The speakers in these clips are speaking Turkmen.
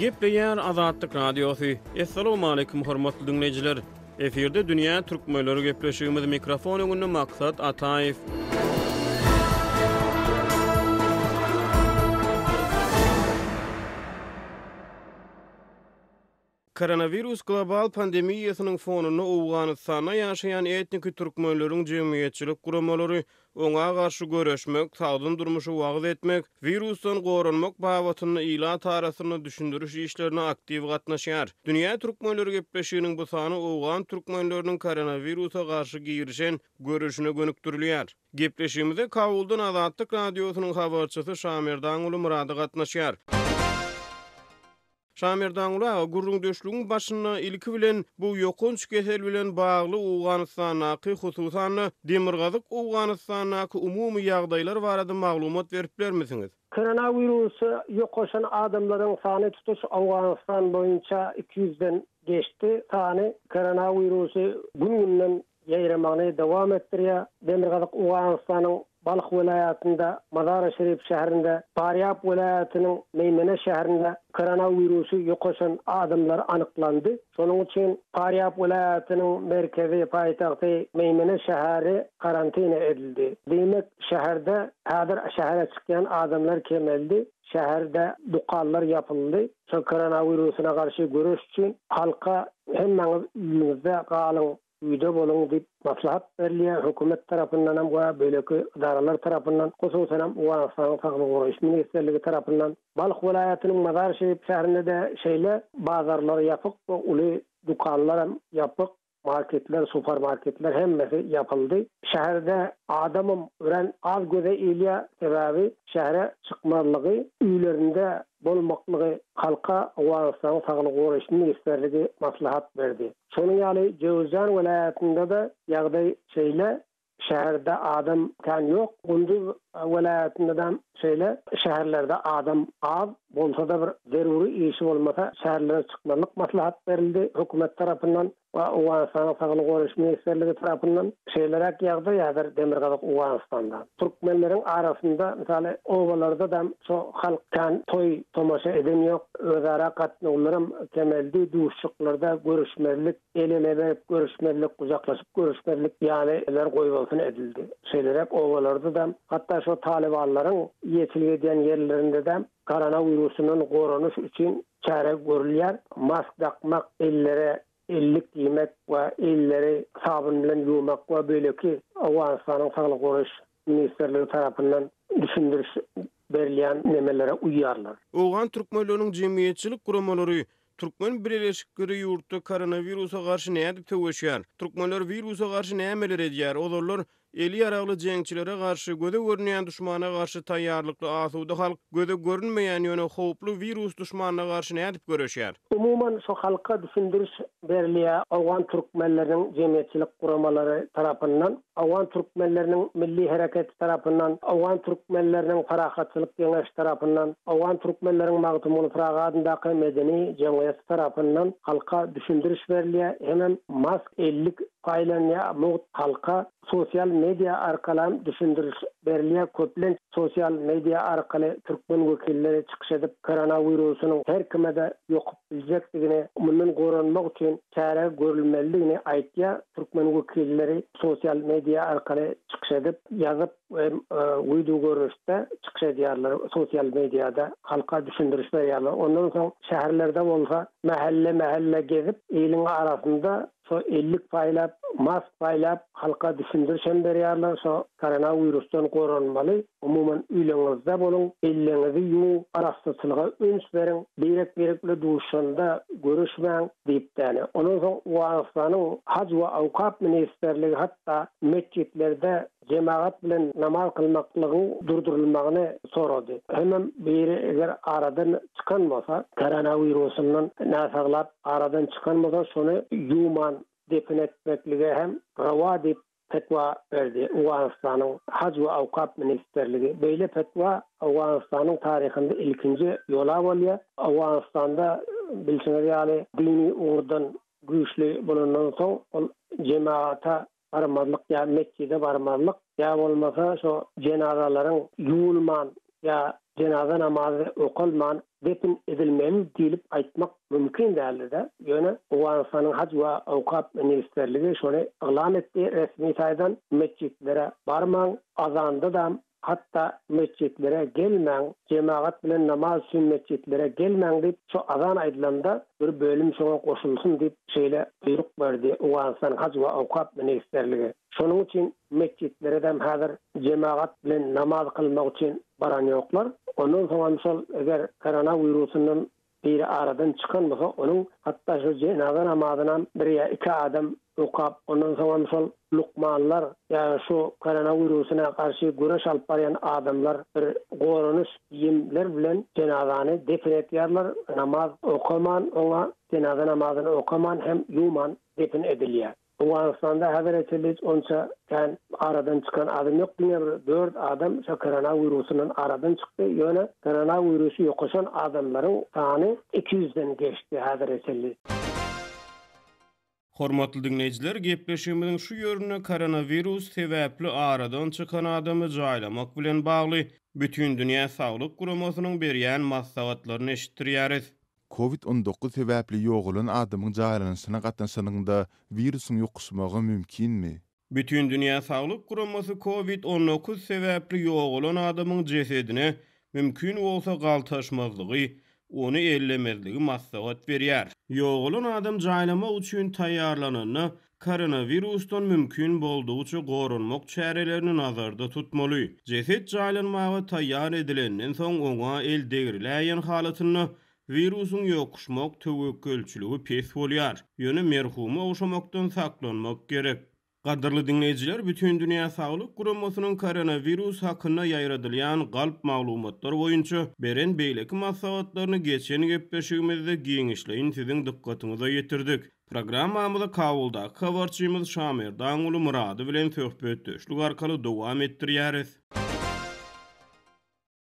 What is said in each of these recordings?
Gepleýär Azatlyk Radiosy. Assalamualaikum hormatly diňleýjiler. Efirde dünýä türkmenleri gepleşigimiz mikrofon öňünde Maksat Ataýew. Koronawirus global pandemiýasynyň fonunda Owganystanda ýaşaýan etniki türkmenleriň jemgyýetçilik guramalary oňa garşy göreşmek, sagdyn durmuşy wagyz etmek, wirusdan goranmak babatynda ilat arasynda düşündiriş işlerine aktiw gatnaşýar. Dünýä türkmenleri gepleşiginiň bu sany owgan türkmenleriniň koronawirusa garşy girişen göreşine gönükdirilýär. Gepleşigimize Kabuldan Azatlyk Radiosynyň habarçysy Şamerdanguly Myrady gatnaşýar. Şamerdanguly aga, gürrüňdeşligiň başynda, ilki bilen, bu ýokanç kesel bilen bagly Owganystandaky, hususan-da, Demirgazyk Owganystandaky umumy ýagdaýlar barada maglumat berip bilermisiňiz? Koronawirusa ýokaşan adamlaryň sany tutuş Owganystan boýunça 200-den geçdi. Sany koronawirusy gün-günden ýaýramagyny dowam etdirýär. Demirgazyk Owganystanyň Balh welaýatynda, Mazar-e-Şerif şäherinde, Farýab welaýatynyň Meýmene şäherinde koronawirusy ýokaşan adamlar anyklandy. Şonuň üçin Farýab welaýatynyň merkezi, paýtagty Meýmene şäheri karantina edildi. Diýmek, şäherde häzir şähere çykýan adamlar kemeldi. Şäherde dükanlar ýapyldy. Şol koronawirusyna garşy göreş üçin halka hemmäňiz öýüňizde galyň, öýde boluň diýip maslahat berilýär hökümet tarapyndanam we beýleki edaralar tarapyndan, hususanam Owganystanyň Saglygy goraýyş ministrligi tarapyndan. Balh welaýatynyň Mazar-Şerif şäherinde-de şeýle bazarlar ýapyk we uly dükanlaram ýapyk. Marketler, supermarketler hemmesi ýapyldy. Şäherde adamam örän az göze ilýär, sebäbi şähere çykmazlygy, öýlerinde bolmaklygy halka Owganystanyň Saglygy goraýyş ministrligi maslahat berdi. Şonuň ýaly Jöwüzjan welaýatynda-da ýagdaý şeýle. Şäherde adam kän ýok. Gunduz welaýatynda-da şeýle. Şäherlerde adam az bolsa-da bir zerury işi bolmasa şäherlere çykmazlyk maslahat berildi hökümet tarapyndan we Owganystanyň Saglygy goraýyş ministrligi tarapyndan. Şeýleräk ýagdaý häzir Demirgazyk Owganystanda. Türkmenleriň arasynda mysaly obalarda-da şo halk kän toý tomaşa eden ýok. Özara gatnawlaram kemeldi, duşuşyklarda görüşmezlik El-ele berip görüşmezlik, gujaklaşyp görüşmezlik ýaly ler goýbolsun edildi. Şeýleräk obalarda-da, hatda şo talybanlaryň eýeçilik edýän ýerlerinde-de koronawirusyndan goranyş üçin çäre görülýär. Mask dakmak, ellere ellik giýmek we elleri sabyn bilen ýuwmak we beýleki Owganystanyň Saglygy goraýyş ministrligi tarapyndan düşündiriş berilýän nemelere uýýarlar. Owgan türkmenleriniň jemgyýetçilik guramalary, türkmen bileleşikleri ýurtda koronawirusa garşy nädip söweşýär? Türkmenler wirusa garşy nämeler edýär? Ozallar eli ýaragly jeňçilere garşy, göze görünýän duşmana garşy taýýarlykly asuda halk göze görünmeýän, ýöne howply wirus duşmanyna garşy nädip göreşýär? Umuman, şu halka düşündiriş berilýär owgan türkmenleriniň jemgyýetçilik guramalary tarapyndan. Owgan türkmenleriniň Milli Hereketi tarapyndan, Owgan türkmenleriniň Parahatçylyk Geňeşi tarapyndan, Owgan türkmenleriň Magtymguly Pyragy adyndaky Medeni jemgyýeti tarapyndan halka düşündiriş berilýär hemem mask, ellik paýlanýar mugt halka. Sosial media arkalam düşündiriş berilýär. Köplenç sosial media arkaly türkmen wekilleri çykyş edip koronawirusynyň her kime-de ýokup biljekdigini, mundan goranmak üçin çäre görülmelidigini aýtýar. Türkmen wekilleri sosial media arkaly çykyş edip, ýazyp we wideo görnüşde çykyş edýärler, sosial mediada halka düşündiriş berýärler. Ondan soň şäherlerde bolsa mähelle-mähelle gezip, iliň arasynda şo ellik paýlap, mask paýlap, halka düşündiriş hem berýärler, şo koronawirusdan goranmaly, umuman öýleňizde boluň, elleňizi ýuwuň, arassaçylyga üns beriň, birek-birek bile duşanda görüşmäň diýip däne. Ondan soň Owganystanyň Haj we awkap ministrligi hatda metjitlerde jemagat bilen namaz kylmaklygyň durdurylmagyny sorady. Hemem biri eger aradan çykan bolsa, koronawirusyndan näsaglap aradan çykan bolsa, şony ýuwman depin etmeklige hem rowa diýip fetwa berdi. Owganystanyň Haj we awkap ministrligi beýle fetwa Owganystanyň taryhynda ilkinji ýola bolýar. Owganystanda bilşiňiz ýaly dini ugurdan güýçli bolandan soň ol jemagata barmazlyk ýa metjide barmazlyk ýa bolmasa şo jenazalaryň ýuwulman ýa. Jenaza namazy okalman depin edilmeli diýlip aýtmak mümkin däldi-de. Ýöne Owganystanyň Haj we awkap ministrligi şony yglan etdi resmi taýdan, metjitlere barmaň, azanda-da hatda metjitlere gelmäň, jemagat bilen namaz üçin metjitlere gelmäň diýip, şo azan aýdylanda bir bölüm şoňa goşulsyn diýip şeýle buýruk berdi Owganystanyň Haj we awkap ministrligi. Şonuň üçin metjitleredem häzir jemagat bilen namaz kylmak üçin baran ýoklar. Ondan soňam şol eger korona wirusyndan biri aradan çykan bolsa onuň hatda şo jenaza namazynam bir ýa iki adam okap ondan soňam şol lukmanlar ýa şu korona wirusyna garşy göreş alyp barýan adamlar bir goranyş geýimler bilen jenazany depin etýärler namaz okaman oňa jenaza namazyny okaman hem ýuwman depin edilýär. Owganystanda häzire çenli onça kän aradan çykan adam ýok, diňe bir dört adam şo korona wirusyndan aradan çykdy, ýöne korona wirusy ýokaşan adamlaryň sany 200-den geçdi häzire çenli. Hormatly diňleýjiler, gepleşigimiziň şu ýerinde koronawirus sebäpli aradan çykan adamy jaýlamak bilen bagly Bütindünýä Saglyk Guramasynyň berýän maslahatlaryny eşitdirýäris. Covid 19 sebäpli ýogalan adamyň jaýlanyşyna gatnaşanyňda wirusyň ýokuşmagy mümkinmi? Bütindünýä Saglyk Guramasy Covid 19 sebäpli ýogalan adamyň jesedine mümkin bolsa galtaşmazlygy, ony ellemezligi maslahat berýär. Ýogalan adam jaýlamak üçin taýýarlananda koronawirusdan mümkin boldugyça goranmak çärelerini nazarda tutmaly. Jeset jaýlanmaga taýýar edilenden soň oňa el degriläýen halatynda wirusyň ýokuşmak töwekgelçiligi pes bolýar. Ýöne merhumy ogşamakdan saklanmak gerek. Gadyrly diňleýjiler, Bütindünýä Saglyk Guramasynyň koronawirus hakynda ýaýradylýan galp maglumatlar boýunça beren beýleki maslahatlaryny geçen gepleşigimizde giňişleýin siziň dykgatyňyza ýetirdik. Programmamyzy Kabuldaky habarçymyz Şamerdanguly Myrady bilen söhbetdeşlik arkaly dowam etdirýäris.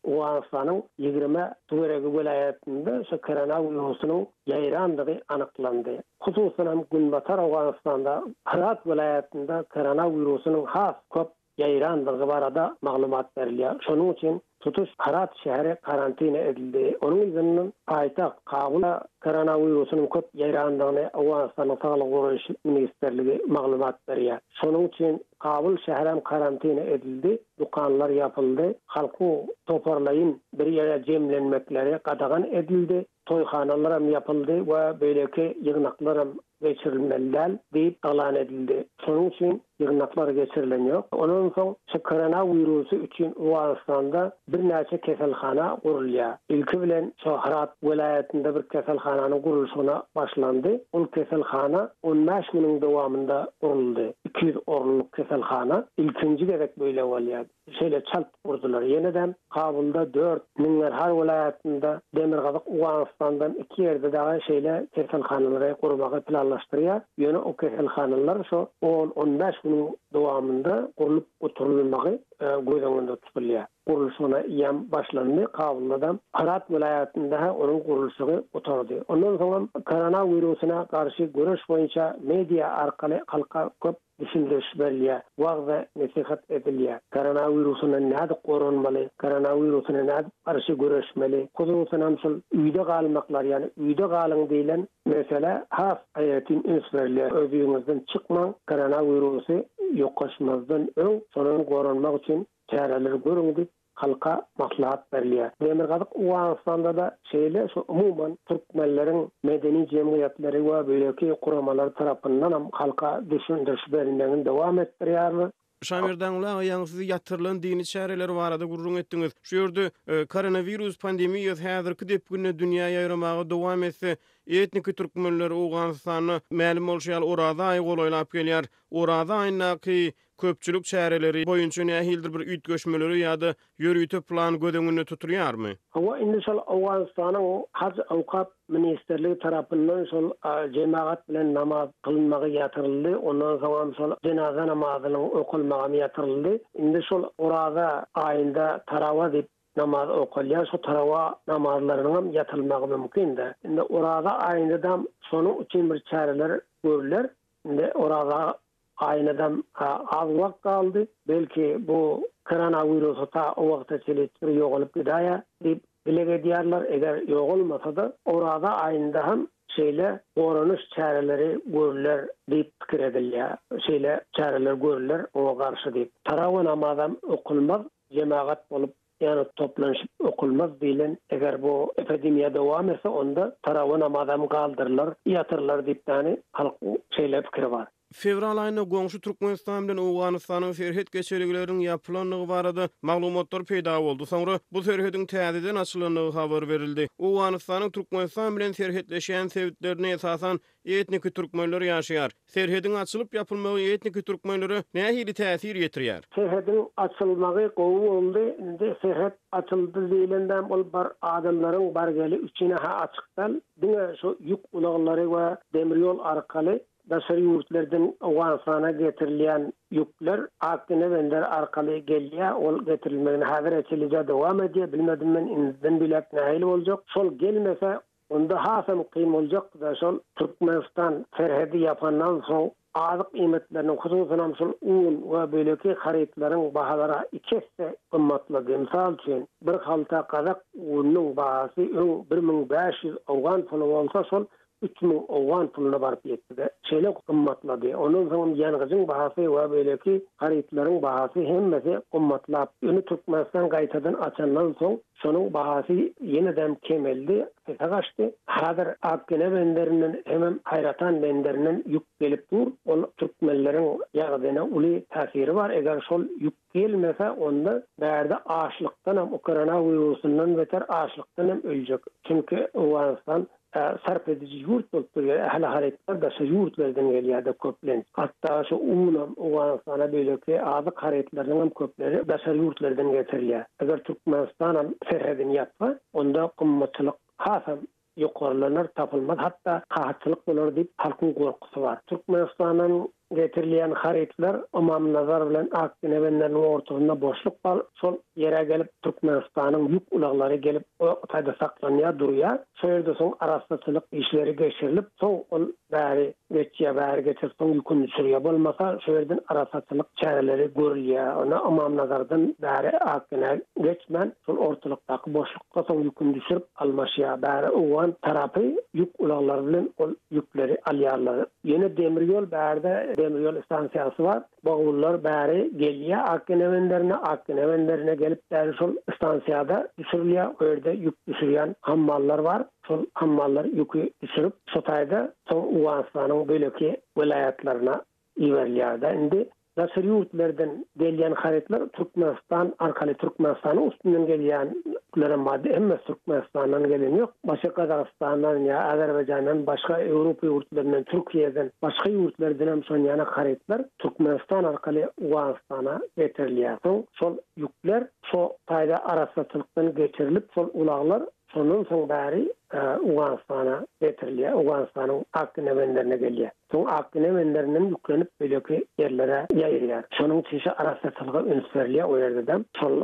Owganystanyň 20 töweregi welaýatynda şu koronawirusynyň ýaýrandygy anyklandy. Hususan hem Günbatar Owganystanda, Hyrat welaýatynda koronawirusynyň has köp ýaýrandygy barada maglumat berilýär. Şonuň üçin tutuş Hyrat şäheri karantina edildi. Onuň yzyndan paýtagt Kabula koronawirusynyň köp ýaýrandygyny Owganystanyň Saglygy goraýyş ministrligi maglumat berýär. Şonuň üçin Kabul şäherem karantina edildi, dükanlar ýapyldy, halkyň toparlaýyn bir ýere jemlenmekleri gadagan edildi, toýhanalaram ýapyldy we beýleki ýygnaklaram geçirilmeli däl diýip yglan edildi. Şonuň üçin ýygnaklar geçirilen ýok. Ondan soň şu koronawirusy üçin Owganystanda birnäçe keselhana gurulýar. Ilki bilen şu Hyrat welaýatynda bir keselhananyň gurluşygyna başlandy. Ol keselhana 15 günüň dowamynda guruldy. 200 orunlyk keselhana ilkinji gezek beýle bolýar. Şeýle çalt gurdular. Ýene-de Kabulda dört, Ningarhar welaýatynda, Demirgazyk Owganystandan iki ýerde dagy şeýle keselhanalary gurmagy planlaşdyrýar. Ýöne o keselhanalar şo on-on bäş günüň dowamynda gurlup gutarylmagy göz öňünde tutulýar. Gurluşygyna eýýäm başlandy, Kabulda-da, Hyrat welaýatynda-ha onuň gurluşygy gutardy. Ondan soňam koronawirusyna garşy göreş boýunça media arkaly halka köp düşündiriş berilýär, wagyz-nesihat edilýär. Koronawirusyndan nädip goranmaly, koronawirusyna nädip garşy göreşmeli, hususanam şol öýde galmaklar, ýagny öýde galyň diýlen meselä has aýratyn üns berilýär. Öz öýüňizden çykmaň, koronawirusy ýokaşmazdan öň şondan goranmak üçin çäreleri görüň diýip, halka maslahat berilýär. Demirgazyk Owganystanda-da şeýle, şu umuman türkmenleriň medeni jemgyýetleri we beýleki guramalary tarapyndanam halka düşündiriş berilmegini dowam etdirýärler. Şamerdanguly aga, ýaňy siz ýatyrylan dini çäreler barada gürrüň etdiňiz. Şu ýerde koronawirus pandemiýasy häzirki depginde dünýä ýaýramaga dowam etse, etniki türkmenler Owganystanda, mälim bolşy ýaly, Oraza aýy golaýlap gelýär. Oraza aýyndaky Köpçülik çäreleri boýunça nähilidir bir üýtgeşmeleri ýa-da ýörite plan göz öňünde tutulýarmy? Hawa, indi şol Owganystanyň Haj-awkap ministrligi tarapyndan şol jemagat bilen namaz kylynmagy ýatyryldy, ondan soňam şol jenaza namazynyň okalmagam ýatyryldy. Indi şol Oraza aýynda tarawa diýip namaz okalýar, şo tarawa namazlarynyňam ýatyrylmagy mümkin-dä. Indi Oraza aýyndadam şonuň üçin bir çäreler görler. Indi Oraza. aýynadam az wagt galdy. Belki bu koronawirusy ta o wagta çenli bir ýogalyp gidäýer diýip dileg edýärler. Eger ýogalmasa-da, Oraza aýynda hem şeýle goranyş çäreleri görüler diýip pikir edilýär. Şeýle çäreler görüler oňa garşy diýip. Tarawa namazam okulmaz, jemagat bolup ýa toplanyşyp okulmaz diýlen, eger bu epidemiýa dowam etse onda tarawa namazam galdyrylar, ýatyrylar diýip ýany halkyň şeýle pikiri bar. Fewral aýynda goňşy Türkmenistan bilen Owganystanyň serhet geçelgeleriniň ýapylandygy barada maglumatlar peýda boldy, soňra bu serhediň täzeden açylandygy habar berildi. Owganystanyň Türkmenistan bilen serhetleşýän sebitlerinde esasan etniki türkmenler ýaşaýar. Serhediň açylyp-ýapylmagy etniki türkmenlere nähili täsir ýetirýär? Serhediň açylmagy gowy boldy. Indi serhet açyldy diýlendem ol bir adamlaryň bar-geli üçin-hä açyk däl. Diňe şu ýük ulaglary we demir ýol arkaly Daşary ýurtlardan Owganystana getirilýän ýükler Akdene benderi arkaly gelýär. Ol getirilmegini häzire çenlije dowam edýär. Bilmedim men indiden beýläk nähili boljak. Şol gelmese, onda hasam kyn boljakdy-da. Şol Türkmenistan serhedi ýapandan soň azyk iýmitleriniň, hususanam şol un we beýleki harytlaryň bahalary iki esse gymmatlady. Mysal üçin, bir halta gazak ununyň bahasy öň 1500 owgan puly bolsa, şol 3000 owgan puluna baryp ýetdi-de, şeýle gymmatlady. Ondan soňam ýangyjyň bahasy we beýleki harytlaryň bahasy hemmesi gymmatlap, ony Türkmenistan gaýtadan açandan soň şonuň bahasy ýenedem kemeldi, pese gaçdy. Häzir Akgene benderinden hemem Haýratan benderinden ýük gelip dur. Ol türkmenleriň ýagdaýyna uly täsiri bar. Eger şol ýük gelmese, onda bärde açlykdanam, o koronawirusyndan beter açlykdanam öljek. Çünki Owganystan sarp ediji ýurt bolup durýar. Ähli harytlar daşary ýurtlardan gelýär-de köplenç. Hatda şu unam Owganystana beýleki azyk harytlarynyň hem köpleri daşary ýurtlardan getirilýär. Eger Türkmenistanam serhedini ýapsa, onda gymmatçylyk hasam ýokarlanar, tapylmaz, hatda gahatçylyk bolar diýip halkyň gorkusy bar. Türkmenistandan getirilýän harytlar Ymamnazar bilen Akdene benderiniň ortasynda boşluk bar, şol ýere gelip Türkmenistanyň ýük ulaglary gelip o taýda saklanýar, durýar. Şo ýerde soň arassaçylyk işleri geçirilip, soň ol bäri geçýär, bäri geçirip soň ýüküni düşürýär. Bolmasa şo ýerden arassaçylyk çäreleri görülýär. Onda Ymamnazardan bäri Akdenä geçmän şol ortalykdaky boşlukda soň ýüküni düşürip almaşýar. Bäri owgan tarapy ýük ulaglary bilen ol ýükleri alýarlar. Ýöne demir ýol bärde demir ýol stansiýasy bar. Bogullar bäri gelýär Akgene benderine, Akgene benderine gelip bäri şol stansiýada düşürilýär. O ýerde ýük düşürýän hammallar bar. Şol hammallar ýüki düşürip, şo taýda soň Owganystanyň beýleki welaýatlaryna iberilýär-de. Indi Daşary ýurtlardan gelýän harytlar Türkmenistan arkaly Türkmenistanyň üstünden gelýänlerem bar. Hemmesi Türkmenistandan gelen ýok. Başga Gazagystandan ýa Azerbaýjandan başga Ýewropa ýurtlaryndan Türkiýeden başga ýurtlardan hem şon ýaly harytlar Türkmenistan arkaly Owganystana getirilýär. Soň şol ýükler şo taýda arassaçylykdan geçirilip şol ulaglar şondan soň bäri Owganystana getirilýär. Owganystanyň Akgine benderine gelýär. Soň Akgine benderinden ýüklenip beýleki ýerlere ýaýraýar. Şonuň üçin şu arassaçylyga üns berilýär o ýerde-de şol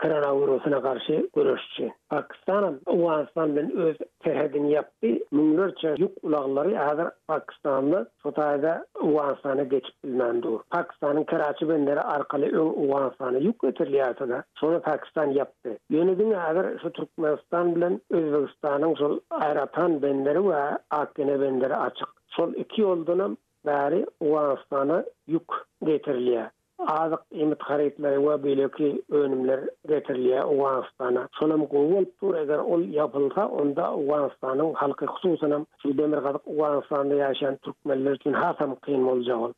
koronawirusyna garşy göreş üçin. Pakistanam Owganystan bilen öz serhedini ýapdy. Müňlerçe ýük ulaglary häzir Pakistanda şo taýda Owganystana geçip bilmän dur. Pakistanyň Keraçi benderi arkaly öň Owganystana ýük getirilýärdi-de, şony Pakistan ýapdy. Ýöne diňe häzir şu Türkmenistan bilen Özbegistanyň şol Aýratan benderi we Akgene benderi açyk. Şol iki ýoldanam bäri Owganystana ýük getirilýär. Azyk, iýmit harytlary we beýleki önümler getirilýär Owganystana. Şolam gowy bolup dur, eger ol ýapylsa, onda Owganystanyň halky, hususanam şu demirgazyk Owganystanda ýaşaýan türkmenler üçin hasam kyn boljak ol.